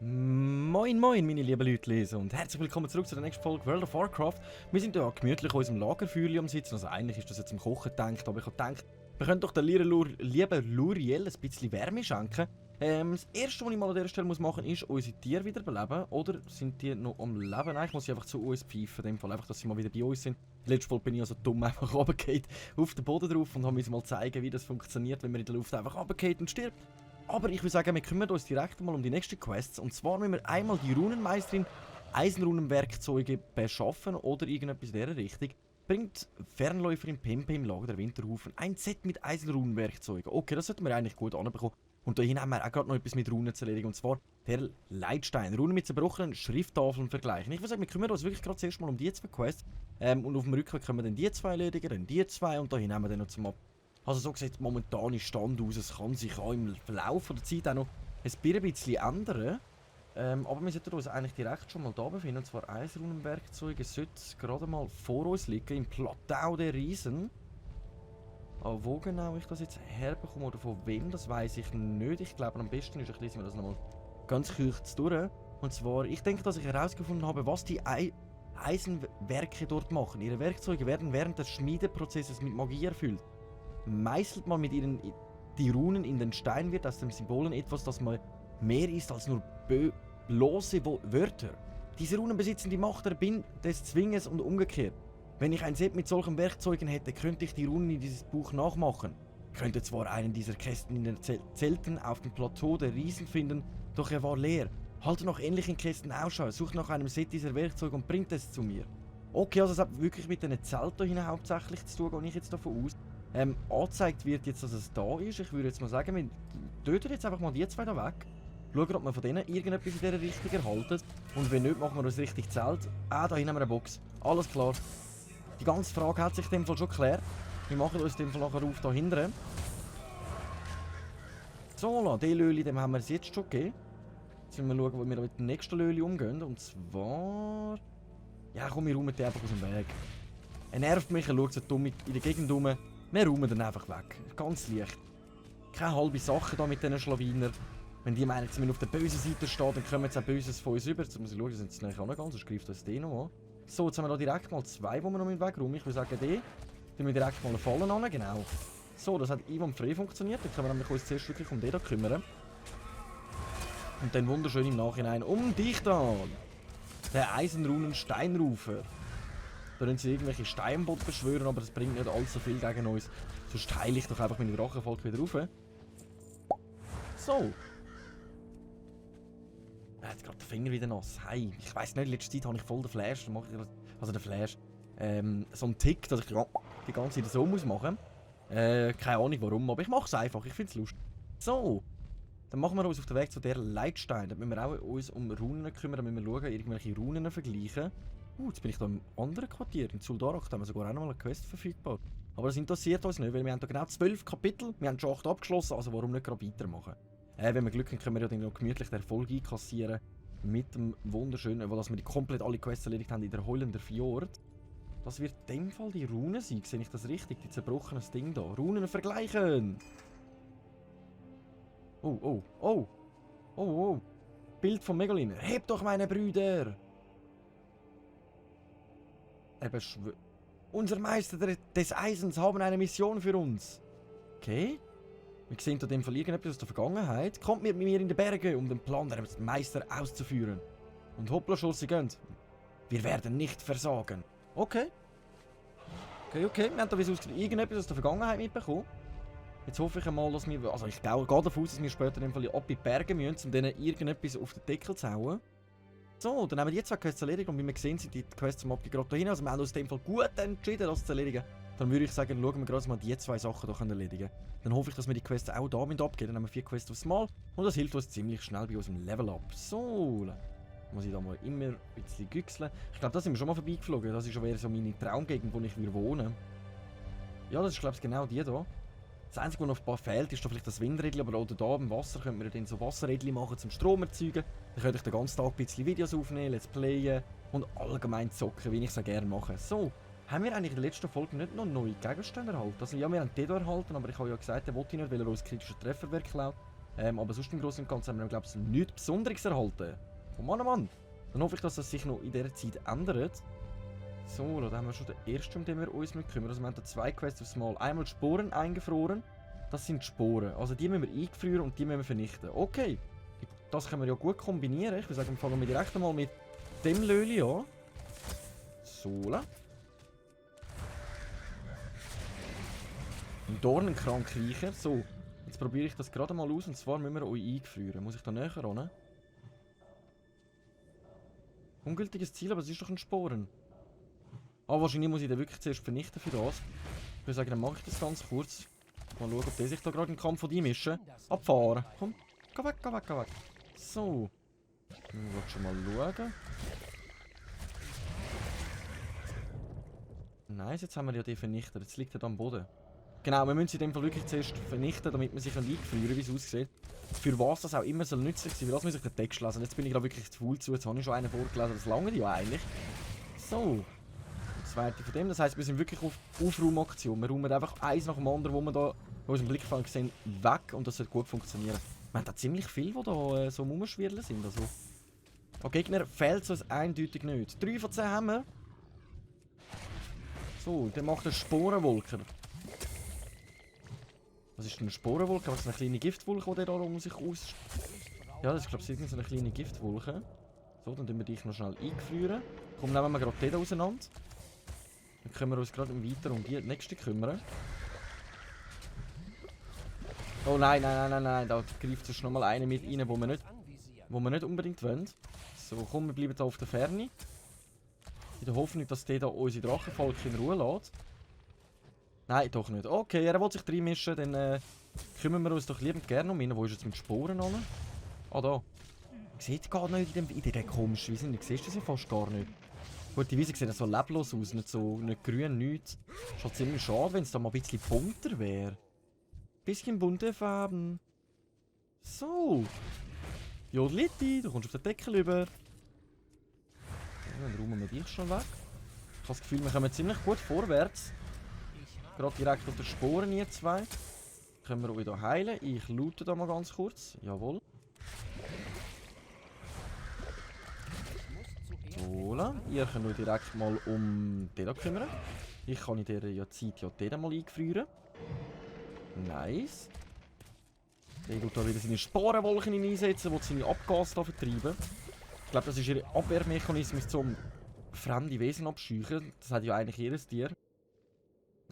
Moin moin meine lieben Leute und herzlich willkommen zurück zu der nächsten Folge World of Warcraft. Wir sind ja gemütlich in unserem Lagerfeuer am Sitzen, also eigentlich ist das jetzt zum Kochen gedacht, aber ich habe gedacht, wir können doch der lieben Luriel ein bisschen Wärme schenken. Das erste, was ich mal an dieser Stelle machen muss, ist unsere Tiere wiederbeleben. Oder sind die noch am Leben? Nein, ich muss sie einfach zu uns pfeifen, in dem Fall einfach, dass sie mal wieder bei uns sind. Letztes Mal bin ich also dumm einfach runtergefallen auf den Boden drauf und habe mir mal zeigen, wie das funktioniert, wenn man in der Luft einfach runterfällt und stirbt. Aber ich würde sagen, wir kümmern uns direkt mal um die nächsten Quests. Und zwar müssen wir einmal die Runenmeisterin Eisenrunenwerkzeuge beschaffen oder irgendetwas in dieser Richtung. Bringt Fernläuferin Pempe im Lager der Winterhufen ein Set mit Eisenrunenwerkzeugen. Okay, das sollten wir eigentlich gut anbekommen. Und dahin haben wir auch gerade noch etwas mit Runen zu erledigen. Und zwar der Leitstein. Runen mit zerbrochenen Schrifttafeln vergleichen. Ich würde sagen, wir kümmern uns wirklich gerade zuerst mal um die zwei Quests. Und auf dem Rückweg können wir dann die zwei erledigen, dann die zwei und dahin haben wir dann noch zum Also so sieht der momentane Stand aus. Es kann sich auch im Laufe der Zeit auch noch ein bisschen ändern. Aber wir sollten uns eigentlich direkt schon mal da befinden. Und zwar Eisenrunenwerkzeuge sollte gerade mal vor uns liegen, im Plateau der Riesen. Aber wo genau ich das jetzt herbekomme oder von wem, das weiß ich nicht. Ich glaube, am besten ist, ich lese mir das nochmal ganz kurz durch. Und zwar, ich denke, dass ich herausgefunden habe, was die Eisenwerke dort machen. Ihre Werkzeuge werden während des Schmiedeprozesses mit Magie erfüllt. Meißelt man mit ihnen die Runen in den Stein, wird aus den Symbolen etwas, das mal mehr ist als nur bloße Wörter. Diese Runen besitzen die Macht des Zwinges und umgekehrt. Wenn ich ein Set mit solchen Werkzeugen hätte, könnte ich die Runen in dieses Buch nachmachen. Könnte zwar einen dieser Kästen in den Zelten auf dem Plateau der Riesen finden, doch er war leer. Halte nach ähnlichen Kästen Ausschau, sucht nach einem Set dieser Werkzeuge und bringt es zu mir. Okay, also es hat wirklich mit den Zelten hier hauptsächlich zu tun, gehe ich jetzt davon aus. Angezeigt wird jetzt, dass es da ist. Ich würde jetzt mal sagen, wir töten jetzt einfach mal die zwei da weg. Schauen, ob wir von denen irgendetwas in dieser Richtung erhalten. Und wenn nicht, machen wir uns richtig Zelt. Ah, da hinten haben wir eine Box. Alles klar. Die ganze Frage hat sich in dem Fall schon geklärt. Wir machen uns in dem Fall nachher auf da hinten. So, den Löli, dem haben wir es jetzt schon gegeben. Jetzt müssen wir schauen, wo wir mit dem nächsten Löli umgehen. Und zwar... Ja, komm, wir räumen die einfach aus dem Weg. Er nervt mich, er schaut so dumm in der Gegend rum. Wir räumen den einfach weg. Ganz leicht. Keine halbe Sache da mit diesen Schlawiner. Wenn die meinen, dass wir auf der bösen Seite stehen, dann kommen jetzt auch Böses von uns über. Jetzt muss ich schauen, sind sie auch noch ganz, sonst greift uns den noch an. So, jetzt haben wir da direkt mal zwei, die wir noch wegräumen. Ich würde sagen, den wir direkt mal einen Fallen an. Genau. So, das hat einwandfrei funktioniert. Dann können wir uns zuerst wirklich um den da kümmern. Und dann wunderschön im Nachhinein um dich da. Der Eisenrunen-Steinrufer. Da können sie irgendwelche Steinbote beschwören, aber das bringt nicht allzu viel gegen uns. Sonst heile ich doch einfach meine Drachenvolk wieder rauf. So. Er hat gerade den Finger wieder nass. Hey, ich weiss nicht, in letzter Zeit habe ich voll den Flash. Dann mache ich, also den Flash. So einen Tick, dass ich die ganze Zeit so muss machen. Keine Ahnung warum, aber ich mache es einfach. Ich finde es lustig. So. Dann machen wir uns auf den Weg zu der Leitstein. Da müssen wir auch uns um Runen kümmern. Da müssen wir schauen, irgendwelche Runen vergleichen. Jetzt bin ich da im anderen Quartier, in Zul'Darok, da haben wir sogar auch noch mal eine Quest verfügbar. Aber das interessiert uns nicht, weil wir haben da genau 12 Kapitel, wir haben schon 8 abgeschlossen, also warum nicht gerade weitermachen? Wenn wir Glück haben, können wir ja dann noch gemütlich den Erfolg einkassieren. Mit dem wunderschönen, dass wir die komplett alle Quests erledigt haben in der Heulender Fjord. Das wird in dem Fall die Runen sein, sehe ich das richtig? Die zerbrochenes Ding da. Runen vergleichen! Oh, oh, oh! Oh, oh! Bild von Megolin. Hebt doch meine Brüder! Unser Meister des Eisens haben eine Mission für uns. Okay. Wir sehen in dem Fall irgendetwas aus der Vergangenheit. Kommt mit mir in die Berge, um den Plan des Meisters auszuführen. Und hoppla, Schuss, sie gehen. Wir werden nicht versagen. Okay. Okay. Wir haben da irgendetwas aus der Vergangenheit mitbekommen. Jetzt hoffe ich einmal, dass wir... Also ich gehe davon aus, dass wir später in dem Fall ab in die Berge müssen, um denen irgendetwas auf den Deckel zu hauen. So, dann haben wir die zwei Quests erledigt und wie wir gesehen sind die Quests zum Abgehen gerade dahin. Also wir haben uns in dem Fall gut entschieden, das zu erledigen. Dann würde ich sagen, schauen wir gerade mal die zwei Sachen hier erledigen. Dann hoffe ich, dass wir die Quests auch da abgeben. Dann haben wir 4 Quests aufs Mal und das hilft uns ziemlich schnell bei unserem Level-Up. So, muss ich da mal immer ein bisschen güchseln. Ich glaube, da sind wir schon mal vorbeigeflogen. Das ist schon wieder so meine Traumgegend, wo ich wohnen würde. Ja, das ist glaube ich genau die hier. Das Einzige, was noch ein paar fehlt, ist da vielleicht das Windrädchen, aber oder da im Wasser könnte man dann so Wasserrädchen machen zum Strom erzeugen. Dann könnte ich den ganzen Tag ein bisschen Videos aufnehmen, Let's Playen und allgemein zocken, wie ich es gerne mache. So, Haben wir eigentlich in der letzten Folge nicht noch neue Gegenstände erhalten? Also ja, wir haben den hier erhalten, aber ich habe ja gesagt, der wollte ich nicht, weil er uns kritische Trefferwerk klaut. Aber sonst im Großen und Ganzen haben wir, glaube ich, nichts Besonderes erhalten. Oh Mann, oh Mann. Dann hoffe ich, dass das sich noch in dieser Zeit ändert. So, da haben wir schon den ersten, um den wir uns kümmern. Also wir haben da 2 Quests aufs Mal. Einmal Sporen eingefroren. Das sind Sporen. Also die müssen wir eingefrieren und die müssen wir vernichten. Okay. Das können wir ja gut kombinieren. Ich würde sagen, fangen wir direkt einmal mit dem Löli an. So. Ein Dornenkrankriecher. So. Jetzt probiere ich das gerade mal aus. Und zwar müssen wir euch eingefrieren. Muss ich da näher ran? Ungültiges Ziel, aber es ist doch ein Sporen. Ah, wahrscheinlich muss ich den wirklich zuerst vernichten für das. Ich würde sagen, dann mache ich das ganz kurz. Mal schauen, ob der sich da gerade einen Kampf von ihm mischen. Abfahren. Komm, geh weg, geh weg, geh weg. So. Ich will schon mal schauen. Nice, jetzt haben wir ja den vernichtet. Jetzt liegt er da am Boden. Genau, wir müssen sie in dem Fall wirklich zuerst vernichten, damit wir sich eingefrieren kann, wie es aussieht. Für was das auch immer soll nützlich sein, weil das muss ich den Text lesen. Jetzt bin ich gerade wirklich zu faul zu, jetzt habe ich schon einen vorgelesen, das lange ja eigentlich. So. Das zweite von dem, das heisst, wir sind wirklich auf Aufraumaktion. Wir räumen einfach eins nach dem anderen, wo wir da aus dem Blickfang sehen, weg und das sollte gut funktionieren. Wir haben da ziemlich viel, die da so rumschwirren sind. Also. An Gegner fehlt es eindeutig nicht. 3 von 10 haben wir. So, der macht eine Sporenwolke. Was ist denn eine Sporenwolke? Was ist eine kleine Giftwolke, die der da um sich aus... Ja, das ist glaube ich so eine kleine Giftwolke. So, dann tun wir dich noch schnell eingefrieren. Komm, nehmen wir gerade den auseinander. Dann können wir uns gerade weiter um die nächste kümmern. Oh nein, nein, nein, nein, nein, da greift sonst noch mal eine mit rein, wo wir nicht unbedingt wollen. So, komm, wir bleiben da auf der Ferne. In der Hoffnung, dass der da unsere Drachenvolk in Ruhe lässt. Nein, doch nicht. Okay, er will sich reinmischen, dann kümmern wir uns doch liebend gerne um ihn. Wo ist jetzt mit Sporen an? Ah, da. Sieht gar nicht in dieser komischen Wiese. Ich sehe das ja fast gar nicht. Gut, die Wiese sieht so leblos aus, nicht grün, nichts. Schon ziemlich schade, wenn es da mal ein bisschen bunter wäre. Bisschen bunte Farben. So. Jodlitti, du kommst auf den Deckel rüber. Ja, dann räumen wir dich schon weg. Ich habe das Gefühl, wir kommen ziemlich gut vorwärts. Gerade direkt auf den Sporen hier 2. Können wir auch wieder heilen. Ich loote da mal ganz kurz. Jawohl. So, ihr könnt euch direkt mal um den kümmern. Ich kann in dieser Zeit ja den mal eingefrieren. Nice. Der tut da wieder seine Sporenwolken einsetzen, die seine Abgase da vertreiben. Ich glaube, das ist ihr Abwehrmechanismus zum fremde Wesen abscheuchen. Das hat ja eigentlich jedes Tier.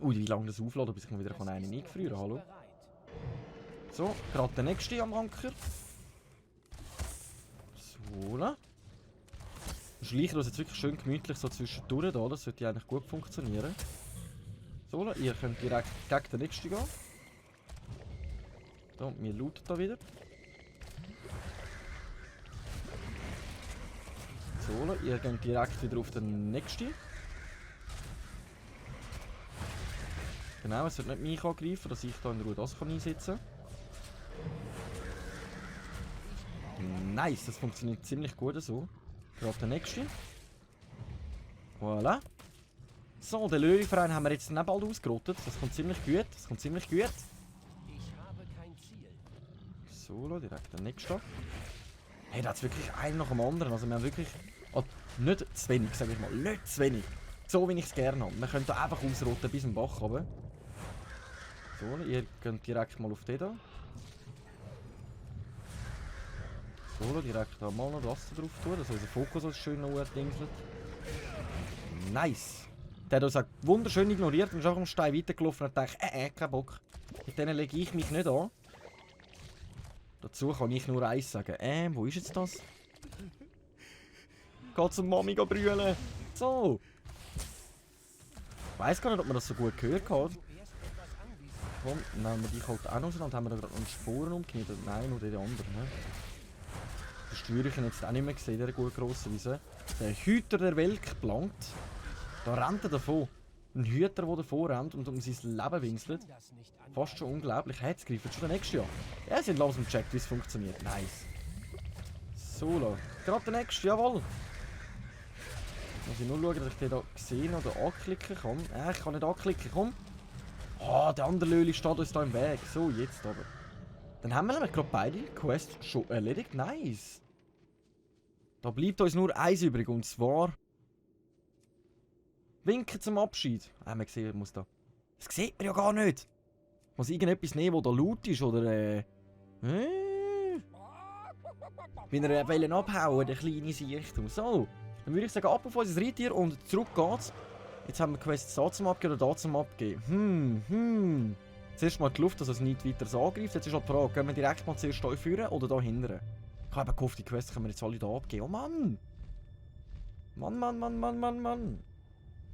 Ui, wie lange das aufladen, bis ich mal wieder einen eingefrieren kann. Hallo. So, gerade der nächste am Anker. So. Schleichen uns jetzt wirklich schön gemütlich so zwischendurch da. Das sollte eigentlich gut funktionieren. So, ihr könnt direkt gegen den nächsten gehen. So, wir looten da wieder. So, ihr geht direkt wieder auf den nächsten. Genau, es sollte nicht mich angreifen, dass ich da in Ruhe das einsetzen kann. Nice, das funktioniert ziemlich gut so. Gerade der nächste. Voilà. So, den Löwenverein haben wir jetzt nicht bald ausgerottet. Das kommt ziemlich gut. Das kommt ziemlich gut. So, direkt der nächste. Hey, da ist wirklich einen nach dem anderen. Also wir haben wirklich... Oh, nicht zu wenig, sage ich mal. Nicht zu wenig. So wie ich es gerne habe. Wir können da einfach ausrotten bis zum Bach runter. So, ihr könnt direkt mal auf den da. So, direkt da mal noch das drauf tun, dass unser Fokus so schön dingselt. Nice! Der hat uns auch wunderschön ignoriert und ist auch am Stein weitergelaufen und dachte, kein Bock. Mit denen lege ich mich nicht an. Dazu kann ich nur eins sagen. Wo ist jetzt das? Geht zum Mami brüllen. So! Ich weiss gar nicht, ob man das so gut gehört hat. Komm, nehmen wir dich halt auch noch und haben wir da gerade noch Sporen umgeknickt. Nein, nur die anderen. Ne? Den Steuerchen jetzt auch nicht mehr gesehen, der gut grosse Wiese. Der Hüter der Welt geplankt. Da rennt er davon. Ein Hüter, der davon rennt und um sein Leben winselt. Fast schon unglaublich. Hey, jetzt greift schon der nächste an. Ja, sie haben langsam gecheckt, wie es funktioniert. Nice. So, gerade der nächste, jawohl. Muss ich nur schauen, dass ich den hier sehen oder anklicken kann. Ich kann nicht anklicken, komm. Ah, der andere Löli steht uns da im Weg. So, jetzt aber. Dann haben wir nämlich gerade beide Quests schon erledigt. Nice. Da bleibt uns nur eins übrig, und zwar... Winken zum Abschied. Man sieht, muss da... Das sieht man ja gar nicht. Muss irgendetwas nehmen, wo da laut ist, oder Wenn er abhauen, der kleine Sichtung. So, dann würde ich sagen, ab auf unser Reittier und zurück geht's. Jetzt haben wir Quests da zum Abgeben oder da zum Abgeben. Zuerst mal die Luft, dass es nicht weiter angreift. Jetzt ist halt die Frage, gehen wir direkt mal zuerst hier führen oder da hinten? Ich habe gehofft, die Quests können wir jetzt alle da abgeben. Oh Mann! Mann.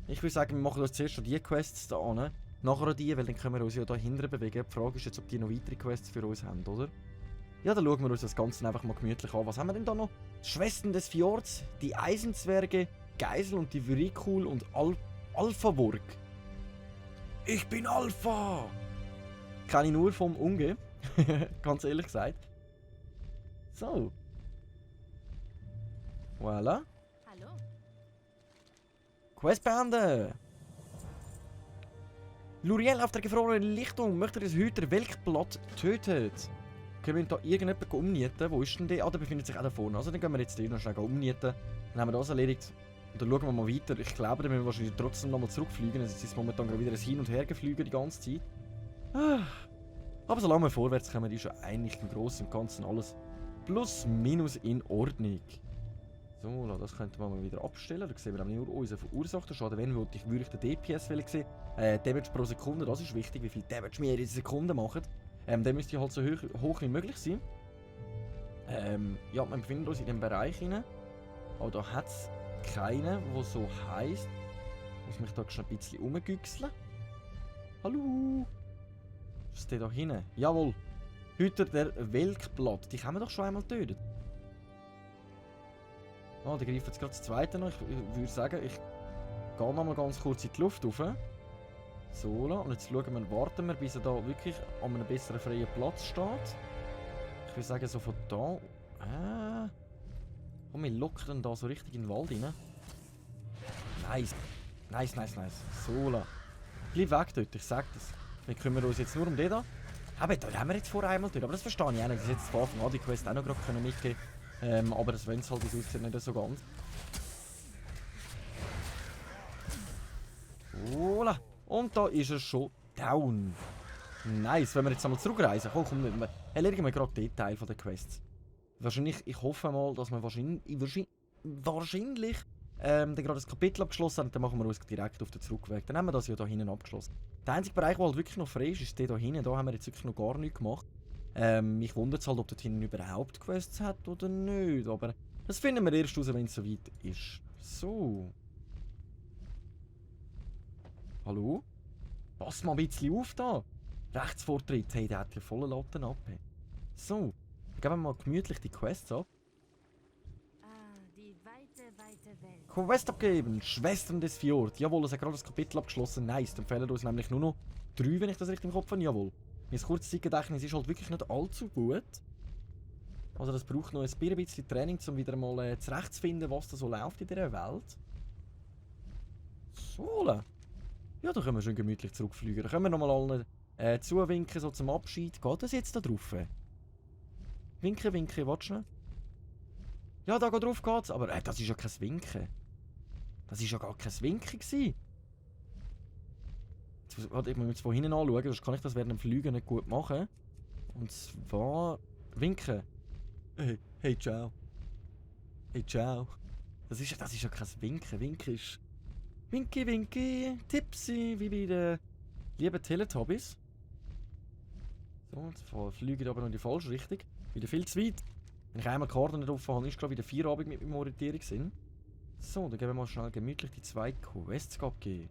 Ich würde sagen, wir machen uns zuerst schon die Quests da an. Nachher die, weil dann können wir uns ja da hinten bewegen. Die Frage ist jetzt, ob die noch weitere Quests für uns haben, oder? Ja, dann schauen wir uns das Ganze einfach mal gemütlich an. Was haben wir denn da noch? Schwestern des Fjords, die Eisenzwerge, Geisel und die Vrikul und Alpha-Wurg. Ich bin Alpha! Kenne ich nur vom Unge. Ganz ehrlich gesagt. So. Voilà. Hallo. Quest beenden! Luriel auf der gefrorenen Lichtung möchte das Hüter Welkblatt tötet. Können wir da irgendjemanden umnieten? Wo ist denn der? Ah, der befindet sich auch da vorne. Also dann gehen wir jetzt den noch schnell umnieten. Dann haben wir das erledigt. Und dann schauen wir mal weiter. Ich glaube, dann müssen wir wahrscheinlich trotzdem nochmal zurückfliegen. Es ist momentan gerade wieder ein Hin- und Hergefliegen die ganze Zeit. Aber solange wir vorwärts kommen, ist ja eigentlich im Großen und Ganzen alles plus minus in Ordnung. So, das könnte man mal wieder abstellen. Da sehen wir nämlich nur unseren verursachten Schaden. Wenn würde ich den DPS sehen. Damage pro Sekunde, das ist wichtig, wie viel Damage wir in Sekunde machen. Der müsste halt so hoch wie möglich sein. Ja, wir befinden uns in dem Bereich hinein. Aber da hat es keinen, der so heisst. Ich muss mich da schon ein bisschen rumgüchseln. Hallo! Was ist der da hinten? Jawohl! Hüter der Welkblatt. Die kann man doch schon einmal töten. Oh, der greift jetzt gerade das zweite noch. Ich würde sagen, ich gehe noch mal ganz kurz in die Luft rauf. So, und jetzt warten wir, bis er da wirklich an einem besseren freien Platz steht. Ich würde sagen, so von da... Und wir lockern da so richtig in den Wald rein. Nice. So, bleib weg dort, ich sag das. Wir kümmern uns jetzt nur um den da. Aber da haben wir jetzt vorher einmal durch. Aber das verstehe ich auch nicht. Das jetzt von Anfang an die Quest auch noch gerade mitgeben können. Aber das wollen sie halt, wie es aussieht, nicht so ganz. Voilà. Und da ist er schon down. Nice, wenn wir jetzt einmal zurückreisen. Komm, erledigen wir gerade den Teil der Quests. Wahrscheinlich, ich hoffe mal, dass wir wahrscheinlich dann gerade das Kapitel abgeschlossen haben. Dann machen wir uns direkt auf den Zurückweg. Dann haben wir das ja da hinten abgeschlossen. Der einzige Bereich, der halt wirklich noch frei ist, ist der da hinten. Da haben wir jetzt wirklich noch gar nichts gemacht. Mich wundert es halt, ob dort hinten überhaupt Quests hat oder nicht. Aber das finden wir erst raus, wenn es soweit ist. So. Hallo? Pass mal ein bisschen auf da. Rechtsvortritt, hey, der hat ja volle Latten ab. Hey. So, dann geben wir mal gemütlich die Quests ab. Die weite Welt. Quest abgeben, Schwestern des Fjord. Jawohl, es hat gerade das Kapitel abgeschlossen. Nice, dann fehlen uns nämlich nur noch 3, wenn ich das richtig im Kopf habe. Jawohl. Mein Kurzzeitgedächtnis ist halt wirklich nicht allzu gut. Also das braucht noch ein bisschen Training, um wieder mal zurechtzufinden, was da so läuft in dieser Welt. So. Ja, da können wir schön gemütlich zurückfliegen. Da können wir nochmal allen zuwinken, so zum Abschied. Geht das jetzt da drauf? Winken, warte schnell. Ja, da drauf geht's. Aber das ist ja kein Winken. Das ist ja gar kein Winken gewesen. Jetzt, warte, ich muss jetzt von hinten anschauen, sonst kann ich das während dem Fliegen nicht gut machen. Und zwar... Winken. Hey, ciao. Hey, ciao. Das ist ja kein Winken. Winken ist... Winky, Tipsy, wie bei den lieben Teletubbies. So, jetzt fliege ich aber noch in die falsche Richtung. Wieder viel zu weit. Wenn ich einmal die Karte nicht offen habe, ist glaube ich wieder 4 Abend mit meinem Orientierungssinn. So, dann gehen wir mal schnell gemütlich die 2 Quests abgeben.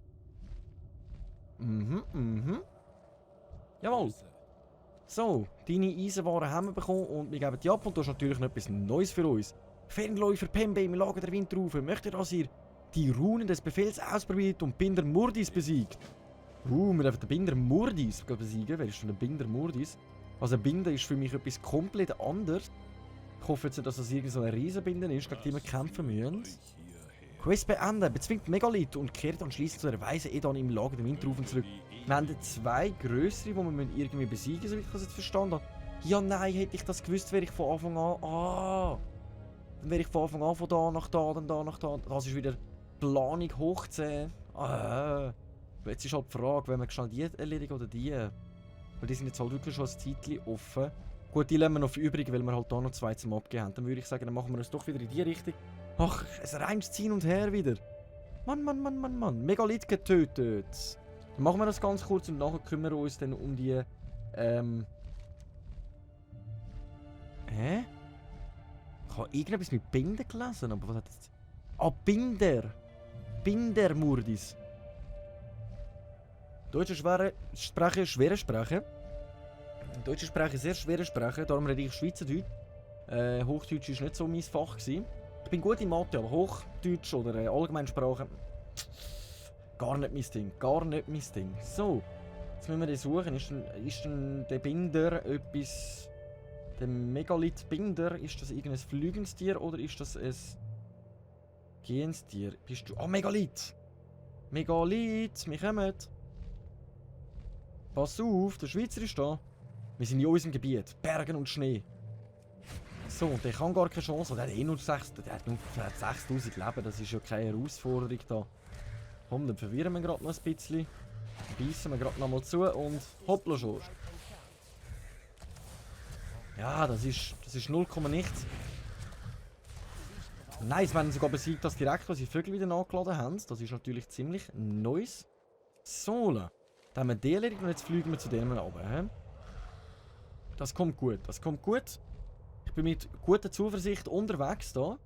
Jawohl. So, deine Eisenwaren haben wir bekommen und wir geben die ab. Und du hast natürlich noch etwas Neues für uns. Fernläufer Pembe im Lager der Windrufe. Möchtet ihr, dass ihr die Runen des Befehls ausprobiert und Binder Murdis besiegt? Wir dürfen den Binder Murdis besiegen. Wer ist denn der Binder Murdis? Also Binder ist für mich etwas komplett anderes. Ich hoffe jetzt nicht, dass das irgendeine so Riesenbinder ist, gegen die wir kämpfen müssen. Quest beenden, bezwingt Megalith und kehrt anschließend zu der Weise Edan im Lager der Windrufen zurück. Wir haben 2 grössere, die wir irgendwie besiegen müssen, so wie ich das jetzt verstanden habe. Ja, nein, hätte ich das gewusst, wäre ich von Anfang an... Dann wäre ich von Anfang an von da nach da, dann da nach da. Das ist wieder Planung hoch 10. Jetzt ist halt die Frage, wenn wir schnell die erledigen oder die. Weil die sind jetzt halt wirklich schon ein Zeitchen offen. Gut, die lassen wir noch für übrig, weil wir halt da noch 2 zum Abgeben haben. Dann würde ich sagen, dann machen wir es doch wieder in die Richtung. Ach, es reines Ziehen und Her wieder. Mann. Megalith getötet. Dann machen wir das ganz kurz und nachher kümmern wir uns dann um die... Hä? Ich habe irgendetwas mit Binder gelesen, aber was hat das... Ah, Binder! Bindermurdis. Deutsche Sprache, schwere Sprache. Deutsche Sprache, sehr schwere Sprache, darum rede ich Schweizerdeutsch. Hochdeutsch war nicht so mein Fach gewesen. Ich bin gut in Mathe, aber Hochdeutsch oder Allgemeinsprache... Gar nicht mein Ding. So, jetzt müssen wir den suchen. Ist denn der Binder etwas... Der Megalith-Binder, ist das irgendein flügendes Tier oder ist das ein gehendes Tier? Bist du... Ah, Megalith! Megalith, wir kommen! Pass auf, der Schweizer ist da. Wir sind in unserem Gebiet. Bergen und Schnee. So, der kann gar keine Chance. Der hat nur 6000 Leben. Das ist ja keine Herausforderung da. Komm, dann verwirren wir gerade noch ein bisschen. Beißen wir gerade noch mal zu und hoppla schon. Ja, das ist 0, nichts. Nice, wir haben sogar besiegt, dass direkt, als die Vögel wieder nachgeladen haben. Das ist natürlich ziemlich nice. So, dann haben wir die erledigt und jetzt fliegen wir zu denen runter. Das kommt gut, Ich bin mit guter Zuversicht unterwegs da.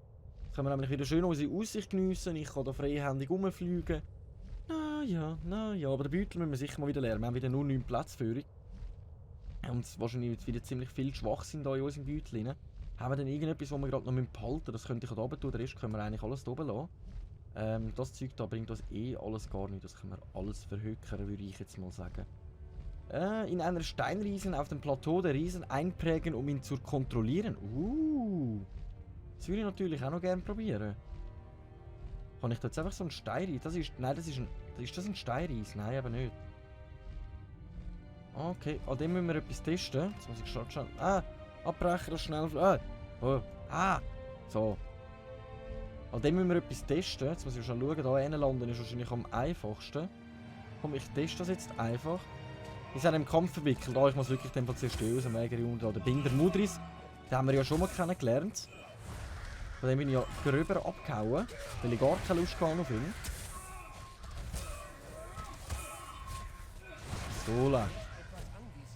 Jetzt können wir nämlich wieder schön unsere Aussicht geniessen. Ich kann da freihändig rumfliegen. Na ja, aber den Beutel müssen wir sicher mal wieder lernen. Wir haben wieder nur 9 Platzführung. Und wahrscheinlich wird wieder ziemlich viel Schwachsinn da in unserem Beutel rein. Haben wir denn irgendetwas, was wir gerade noch behalten müssen? Das könnte ich da oben tun, den Rest können wir eigentlich alles da oben lassen. Das Zeug da bringt uns alles gar nicht. Das können wir alles verhökern, würde ich jetzt mal sagen. In einer Steinriesen auf dem Plateau der Riesen einprägen, um ihn zu kontrollieren. Das würde ich natürlich auch noch gerne probieren. Kann ich da jetzt einfach so einen Steinriesen... Ist das ein Steinriesen? Nein, aber nicht. Okay, an dem müssen wir etwas testen. Jetzt muss ich schauen. Abbrechen, das schnell... So. An dem müssen wir etwas testen. Jetzt muss ich schon schauen, da landen ist wahrscheinlich am einfachsten. Komm, ich teste das jetzt einfach. Wir sind im Kampf verwickelt. Ich muss wirklich den zerstören aus dem Weg unten. Der Binder Mudris. Den haben wir ja schon mal kennengelernt. Von dem bin ich ja gröber abgehauen. Weil ich gar keine Lust hatte auf ihn. So lang.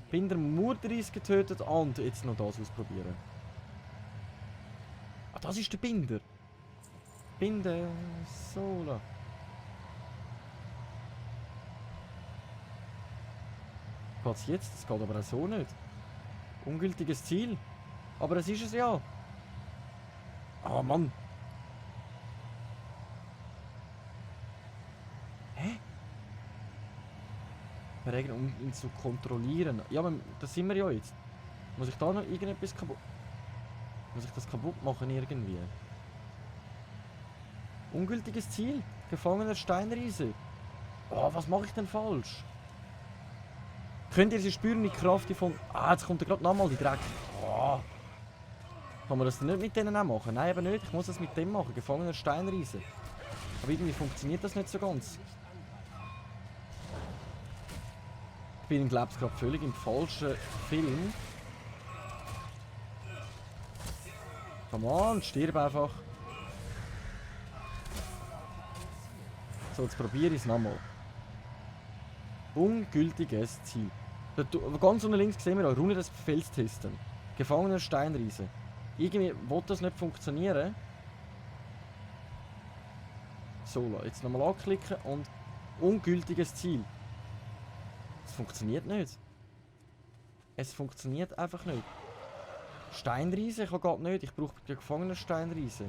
Binder Mudris getötet und jetzt noch das ausprobieren. Ah, das ist der Binder. Binder Sola. Was jetzt? Das geht aber auch so nicht. Ungültiges Ziel. Aber es ist es ja. Ah, Mann. Hä? Um ihn zu kontrollieren. Ja, aber das sind wir ja jetzt. Muss ich da noch irgendetwas kaputt... Muss ich das kaputt machen irgendwie? Ungültiges Ziel. Gefangener Steinriese. Oh, was mache ich denn falsch? Könnt ihr sie spüren, die Kraft von... jetzt kommt gerade nochmal die Dreck. Oh. Kann man das nicht mit denen auch machen? Nein, aber nicht. Ich muss das mit dem machen. Gefangener Steinriese. Aber irgendwie funktioniert das nicht so ganz. Ich bin, glaube ich, gerade völlig im falschen Film. Come on, stirb einfach. So, jetzt probiere ich es nochmal. Ungültiges Ziel. Ganz unten links sehen wir auch Runde des Befehls testen. Gefangener Steinriese. Irgendwie will das nicht funktionieren. So, jetzt nochmal anklicken und ungültiges Ziel. Es funktioniert nicht. Es funktioniert einfach nicht. Steinriese geht nicht. Ich brauche die gefangenen Steinriese.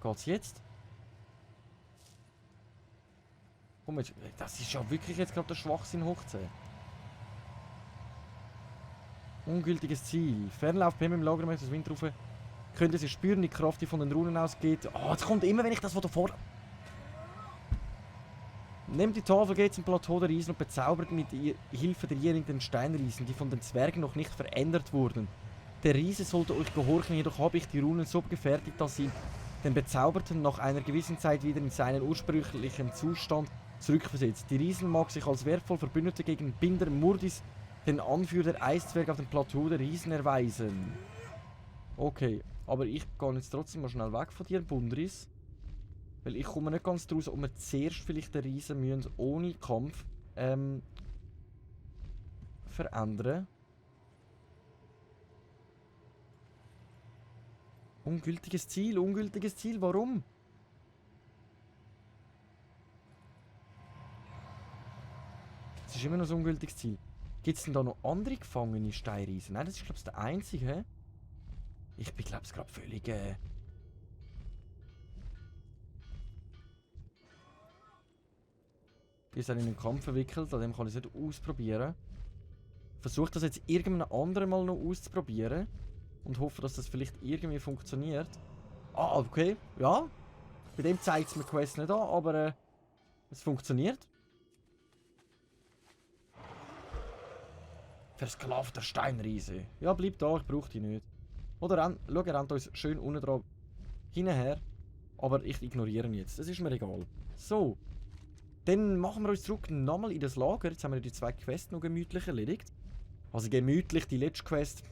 Geht's jetzt? Komm jetzt, das ist ja wirklich jetzt gerade der Schwachsinn hoch 10. Ungültiges Ziel. Fernlauf PM im Lager möchte das Windrufe Könnt ihr sie spüren, die Kraft, die von den Runen ausgeht. Oh, es kommt immer, wenn ich das von davor... Nehmt die Tafel, geht zum Plateau der Riesen und bezaubert mit Hilfe derjenigen den Steinriesen, die von den Zwergen noch nicht verändert wurden. Der Riese sollte euch gehorchen, jedoch habe ich die Runen so gefertigt, dass sie den Bezauberten nach einer gewissen Zeit wieder in seinen ursprünglichen Zustand zurückversetzt. Die Riesen mag sich als wertvoll Verbündete gegen Binder Murdis, den Anführer der Eiszwerge auf dem Plateau der Riesen, erweisen. Okay, aber ich gehe jetzt trotzdem mal schnell weg von dir, Bundris. Weil ich komme nicht ganz draus, ob wir zuerst vielleicht den Riesen müssen ohne Kampf verändern. Ungültiges Ziel, warum? Es ist immer noch so ein ungültiges Ziel. Gibt es denn da noch andere gefangene Steinriesen? Nein, das ist glaube ich der einzige. He? Ich bin glaube ich gerade völlig... Wir sind in einen Kampf verwickelt, an dem kann ich es nicht ausprobieren. Versuche das jetzt irgendein anderes Mal noch auszuprobieren. Und hoffe, dass das vielleicht irgendwie funktioniert. Ah, okay. Ja. Bei dem zeigt es mir die Quest nicht an, aber es funktioniert. Versklavter Steinriese. Ja, bleib da, ich brauche die nicht. Oder schau, er rennt uns schön unten dran hinterher. Aber ich ignoriere ihn jetzt. Das ist mir egal. So. Dann machen wir uns zurück nochmal in das Lager. Jetzt haben wir die 2 Quests noch gemütlich erledigt. Also gemütlich, die letzte Quest.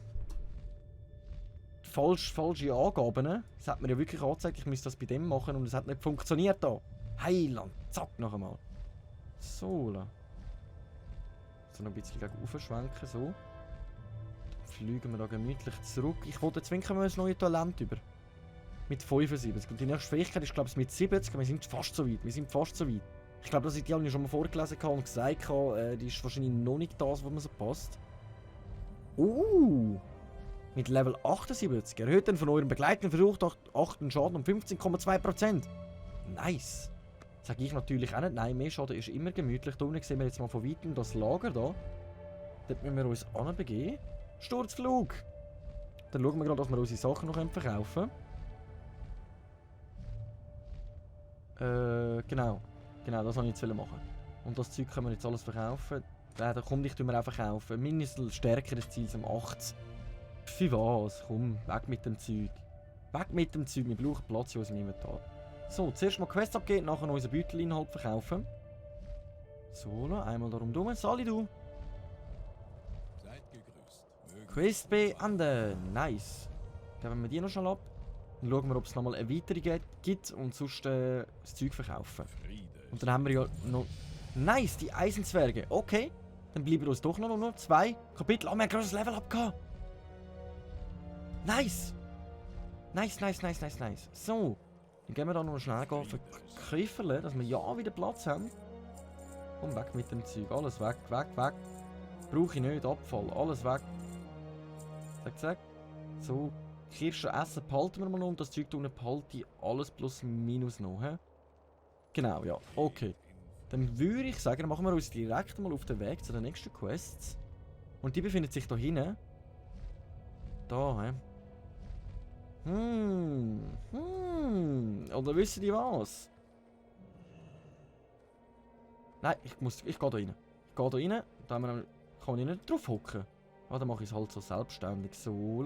Falsche Angaben. Das hat mir ja wirklich angezeigt, ich müsste das bei dem machen und es hat nicht funktioniert da. Heiland, zack, noch einmal. So, so noch ein bisschen gegen aufschwenken, so. Dann fliegen wir da gemütlich zurück. Ich wollte, jetzt winken wir ein neues Talent über. Mit 75. Und die nächste Fähigkeit ist, glaube ich, mit 70. Wir sind fast so weit. Ich glaube, dass ich die alle schon mal vorgelesen habe und gesagt habe, die ist wahrscheinlich noch nicht das, was mir so passt. Mit Level 78 erhöht den von eurem Begleiter verursachten Schaden um 15,2%. Nice. Sage ich natürlich auch nicht. Nein, mehr Schaden ist immer gemütlich. Da unten sehen wir jetzt mal von weitem das Lager da. Dort müssen wir uns anbegeben. Sturzflug. Dann schauen wir gerade, dass wir unsere Sachen noch verkaufen können. Genau, das wollte ich jetzt machen. Und das Zeug können wir jetzt alles verkaufen. Da komm, dich tun wir auch verkaufen. Mindestens stärkeres Ziel zum 8. Für was? Komm, weg mit dem Zeug. Wir brauchen Platz in unserem Inventar. So, zuerst mal Quest abgeben, nachher unseren Beutelinhalt verkaufen. So, einmal darum dumm. Sali, du. Seid gegrüßt. Quest beenden. Nice. Geben wir die noch schnell ab. Dann schauen wir, ob es nochmal eine weitere gibt und sonst das Zeug verkaufen. Und dann haben wir ja noch... Nice, die Eisenzwerge. Okay. Dann bleiben uns doch noch 2 Kapitel. Oh, wir haben ein grosses Level abgehauen. Nice. So. Dann gehen wir da noch schnell verkaufen, dass wir ja wieder Platz haben. Komm, weg mit dem Zeug. Alles weg. Brauche ich nicht. Abfall. Alles weg. Zack. So. Kirsche essen behalten wir mal noch. Und das Zeug unten behalte ich alles plus minus noch. He? Genau, ja. Okay. Dann würde ich sagen, machen wir uns direkt mal auf den Weg zu den nächsten Quests. Und die befindet sich da hinten. Da, hä? Oder wissen die was? Nein, ich gehe da rein. Da kann ich nicht drauf hocken. Ja, dann mache ich es halt so selbstständig. So,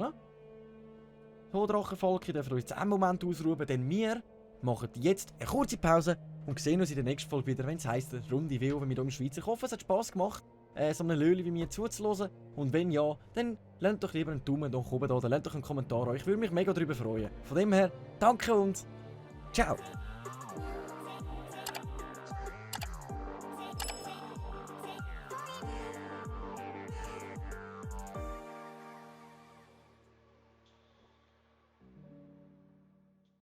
Drachenvolk, ihr dürft euch jetzt einen Moment ausruhen, denn wir machen jetzt eine kurze Pause und sehen uns in der nächsten Folge wieder, wenn es heisst, Runde WoW mit uns Schweizer. Ich hoffe, es hat Spass gemacht, so eine Löli wie mir zuzuhören. Und wenn ja, dann lasst doch lieber einen Daumen nach oben da, oder lasst doch einen Kommentar an. Ich würde mich mega darüber freuen. Von dem her, danke und ciao!